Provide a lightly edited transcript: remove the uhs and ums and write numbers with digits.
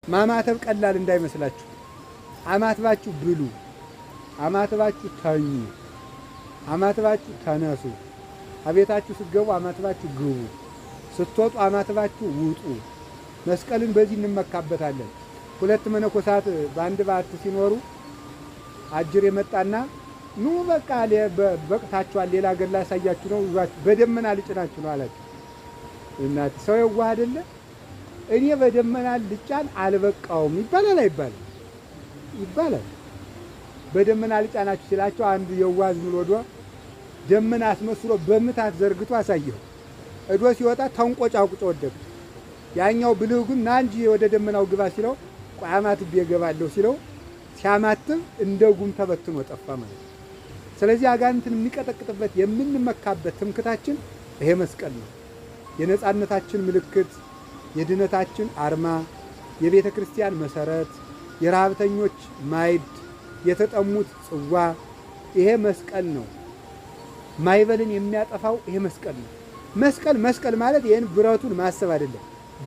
ማማተብ ቀላል እንዳይመስላችሁ። አማትባችሁ ብሉ፣ አማትባችሁ ተኙ፣ አማትባችሁ ተነሱ። አቤታችሁ ስትገቡ አማትባችሁ ግቡ፣ ስትወጡ አማትባችሁ ውጡ። መስቀልን በዚህ እንመካበታለን። ሁለት መነኮሳት በአንድ በዓት ሲኖሩ አጅር የመጣና ኑ በቃ በቅታችኋል፣ ሌላ አገር ላሳያችሁ ነው፣ በደመና ልጭናችሁ ነው አላቸው። እናት ሰው የዋህ አይደለ? እኔ በደመና ልጫን አልበቃውም ይባላል አይባልም? ይባላል። በደመና ልጫናችሁ ሲላቸው አንዱ የዋህ ዝም ብሎ ወዶ ደመና አስመስሎ በምታት ዘርግቶ አሳየው። እዶ ሲወጣ ተንቆጫቁጮ ወደቀ። ያኛው ብልህ ግን ና እንጂ ወደ ደመናው ግባ ሲለው ቆይ አማትቤ እገባለሁ ሲለው ሲያማትብ እንደ ጉም ተበትኖ ጠፋ ማለት ነው። ስለዚህ አጋንንትን የሚቀጠቅጥበት የምንመካበት ትምክታችን ይሄ መስቀል ነው። የነጻነታችን ምልክት፣ የድነታችን አርማ፣ የቤተ ክርስቲያን መሰረት፣ የረሃብተኞች ማዕድ፣ የተጠሙት ጽዋ ይሄ መስቀል ነው። ማዕበልን የሚያጠፋው ይሄ መስቀል ነው። መስቀል መስቀል ማለት ይህን ብረቱን ማሰብ አይደለም።